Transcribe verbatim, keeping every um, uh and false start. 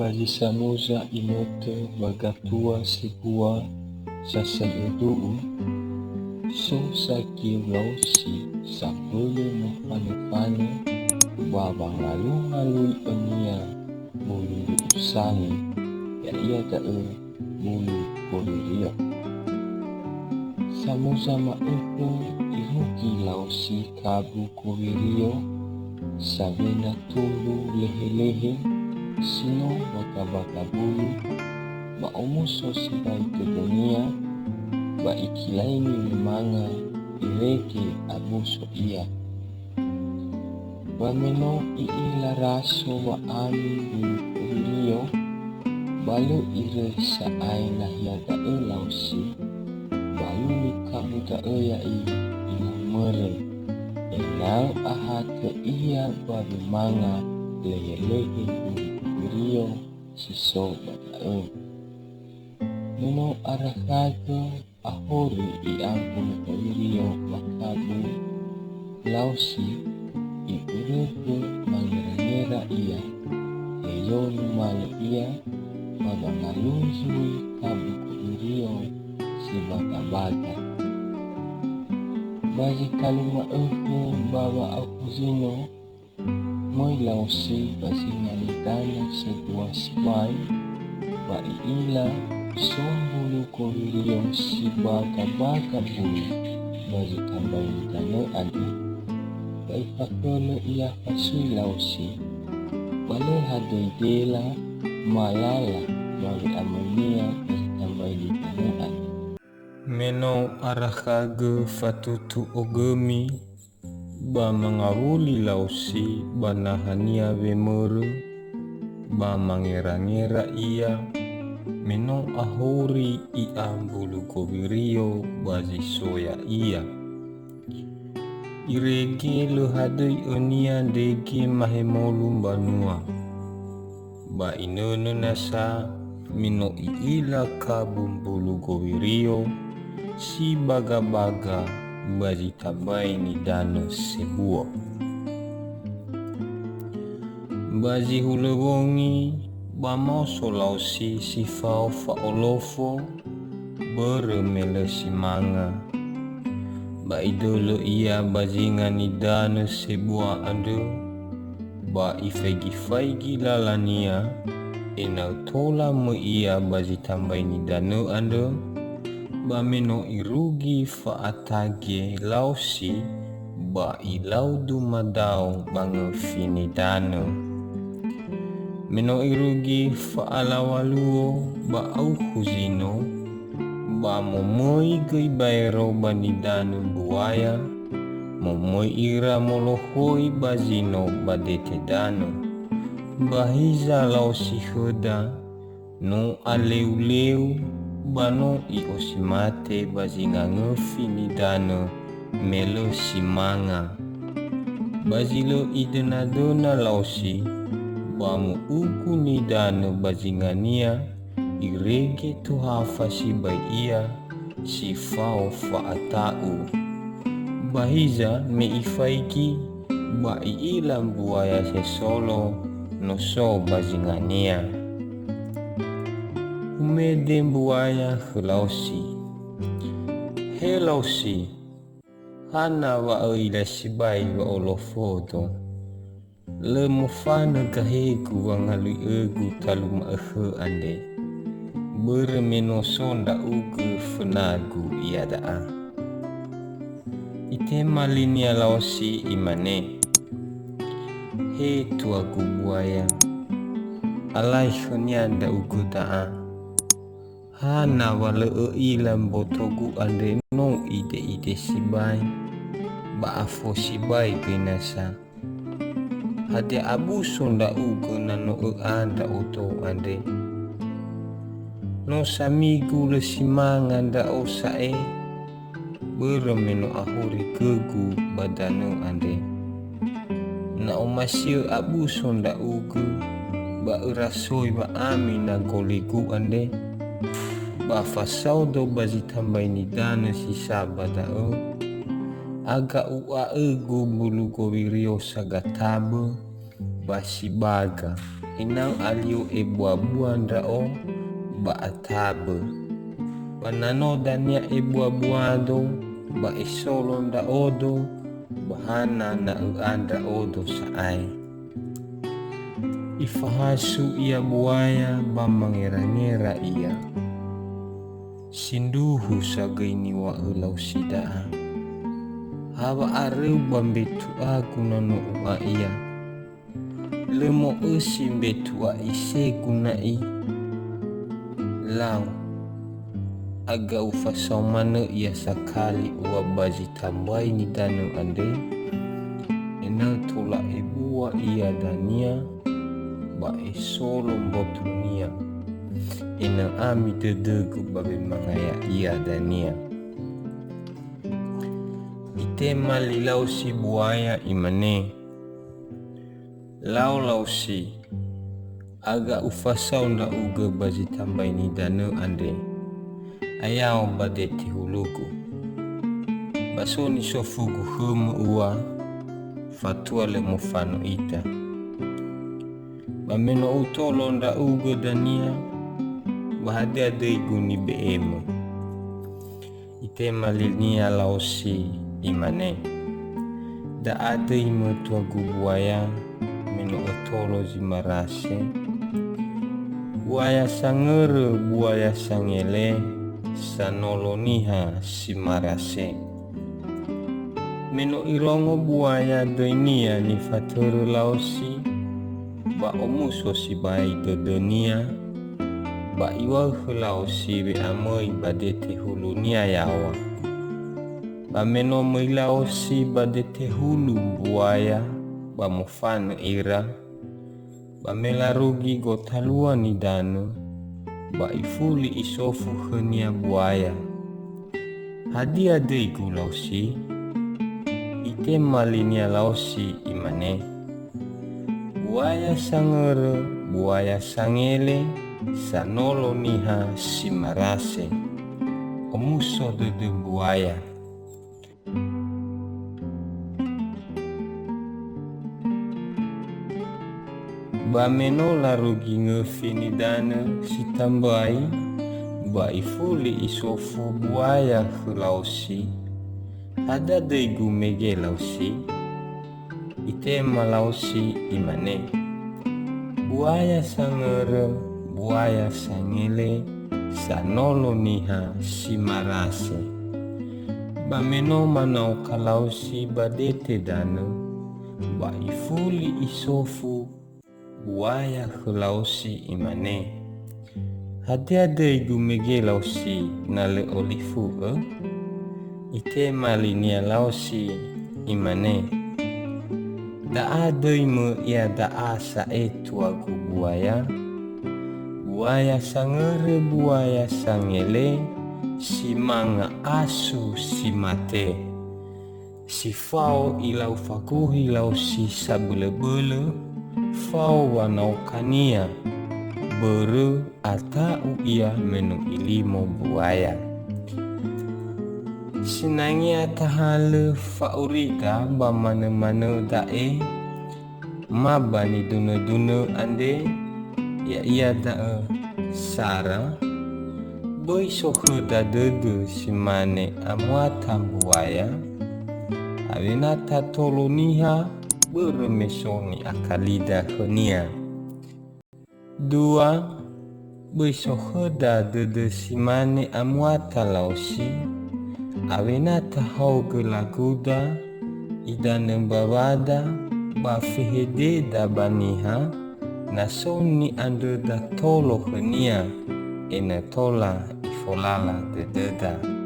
Ba zi samuza inötö ba gatua sebua sasai'ö du'u, so sageu laosi sambölö nofanöfanö ba wangalungalui önia bulu ndu'u sani, ya'ia da'ö bulu Gowirio. Samuza ma'ökhö irugi laosi kabu Gowirio, sawena tumbu lehelehe si no bakabaka bulu, ba omuso sibai dödönia, ba ikilaini wemanga irege abuso ia. Ba me no i'ila raso wa'ami bulu Gowirio, ba lö iröi sa'ae nahia da'ö laosi, ba lulu kabu da'ö ya'i imamörö, ena'ö ahatö ia ba wemanga lehelehe bulu Gowirio si so ba da'ö. Me no arakhagö ahori i'a bulu Gowirio ba kabu laosi, ibörögö mangerangera ia, heyo numalö ia ba wangalungalui kabu Gowirio si bagabaga. Ba zi talu ma'ökhö ba wa'aukhu zi no, möi laosi ba zinga nidanö sebua sibai, ba i'ila so mbulu Gowirio si bagabaga bulu ba zi tambai nidanö andrö. Ba ifakhölö ia fasui laosi, ba lö hadöi dela malala ba we'amöinia ba zi tambai nidanö andrö. Me no arakhagö fatutu ogömi, ba mangawuli laosi ba nahania wemörö, ba mangerangera ia, me no ahori i'a mbulu Gowirio ba zi so ya'ia. Irege lö hadöi önia ndrege mahemolu mbanua. Ba inönö nasa me no i'ila kabu mbulu Gowirio si bagabaga ba zi tambai nidanö sebua. Ba zi hulö wongi ba maoso laosi si fao fa'olofo, börö me lö si manga. Ba idölö ia ba zinga nidanö sebua andrö, ba ifaigi-faigi lalania, ena'ö tola möi ia ba zi tambai nidanö andrö, ba me no irugi fa'atage laosi, ba ilau dumadao ba ngöfi nidanö. Me no irugi fa'alawaluo ba aukhu zi no, ba momöi göi baero ba nidanö mbuaya, momöi ira molokhoi ba zi no ba dete danö. Ba hiza laosi khöda, no aleuleu, ba no i'osimate ba zinga ngöfi nidanö me lö si manga. Ba zi lö idönadöna laosi, ba mu'ugu nidanö ba zingania, irege tuhafa sibai ia si fao fa'ata'u. Ba hiza me ifaigi, ba i'ila mbuaya sesolo no so ba zingania. Umede mbuaya khö laosi. He laosi, hana wa öila sibai wa'olofodo? Lö mofanö gahegu wangalui ögu talu ma'ökhö andre, börö me no so ndra'ugö fönagu iada'a. Itema linia laosi imane, "He tuagu mbuaya, alai khönia ndra'ugö da'a. Hana wa lö ö'ila mbotogu andre no ide'ide sibai, ba afo sibai göi nasa. Hadia abuso ndra'ugö na no ö'a ndra'odo andre? No samigu lö si manga ndra'o sa'ae, börö me no ahori gögu ba danö andre. Na omasi'ö abuso ndra'ugö, ba örasoi wa'ami na goligu andre, ba fasaodo ba zi tambai nidanö si sa ba da'ö, aga u'a'ögu mbulu gowirio sagatabö, ba sibaga, ena'ö alio ebua-bua ndra'o ba atabö. Ba na no dania ebua-buado, ba esolo ndra'odo, ba hana na ö'a ndra'odo sa'ae. Ifahasu ia buaya ba mangera-ngera ia. Sindruhu sa göi niŵa'ö Laosi da'a. Ha wa'aröu ba mbetu'agu na no u'a ia. Lö mo'ösi mbetu'a isegu na'i. Lau, aga ufasao manö ia sakali ua ba zi tambai nidanö andre, ena'ö tola ebua ia dania ba esolo mbotonia, ena'ö ami dödögu ba wemangaya ia dania. Itema li Laosi buaya, imane, Lau Laosi, aga ufasao ndra'ugö ba zi tambai nidanö andre, ayao ba dete hulugu. Ba so nisofugu hümö ua, fatua lö mofanö ita. Ba me no utolo ndra'ugö dania, ba hadia döigu nibe'emö? Itema linia Laosi, imane, Da'a döimö tuagu buaya, me no ötolo zi marase. Buaya sangörö, buaya sangele, sanolo niha si marase. Me no irongo buaya döinia nifatörö Laosi, ba omuso sibai dödönia, ba iŵa'ö khö Laosi we'amöi ba dete hulunia yaŵa. Ba me no möi Laosi ba dete hulu buaya ba mofanö ira, ba me larugi gotalua nidanö, ba ifuli isofu khönia buaya. Hadia döigu Laosi? Itema linia Laosi, imane, Buaya sangörö, buaya sangele, sanolo niha si marase. Omuso dödö buaya. Ba me no larugi ngöfi nidanö si tambai, ba ifuli isofu buaya khö Laosi. Hadia döigu mege Laosi? Itema Laosi, imane, Buaya sangörö, buaya sangele, sanolo niha si marase. Ba me no manaoka Laosi ba dete danö, ba ifuli isofu buaya khö Laosi, imane, Hadia döigu mege Laosi na lö olifu'ö? Itema linia Laosi, imane, Da'a döimö iada'a sa'ae tuagu buaya, buaya sangörö, buaya sangele, si manga asu si mate. Si fao ilau faguhi Laosi sabölöbölö, fao wanaokania, börö ata'u ia me no ilimo buaya. Sinangea tahalö fa'aurida ba manö-manö da'e, ma ba nidunö-dunö andre, ya'ia da'ö sara, böi so khöda dödö si mane amuata mbuaya, awena tatolo niha börö me so ni'akalida khönia. Dua, böi so khöda dödö si mane amuata Laosi, awena tahaogö laguda, idanö mbawada, ba fehededa ba niha, na so ni'andröda tolo khönia, ena'ö tola ifolala dödöda.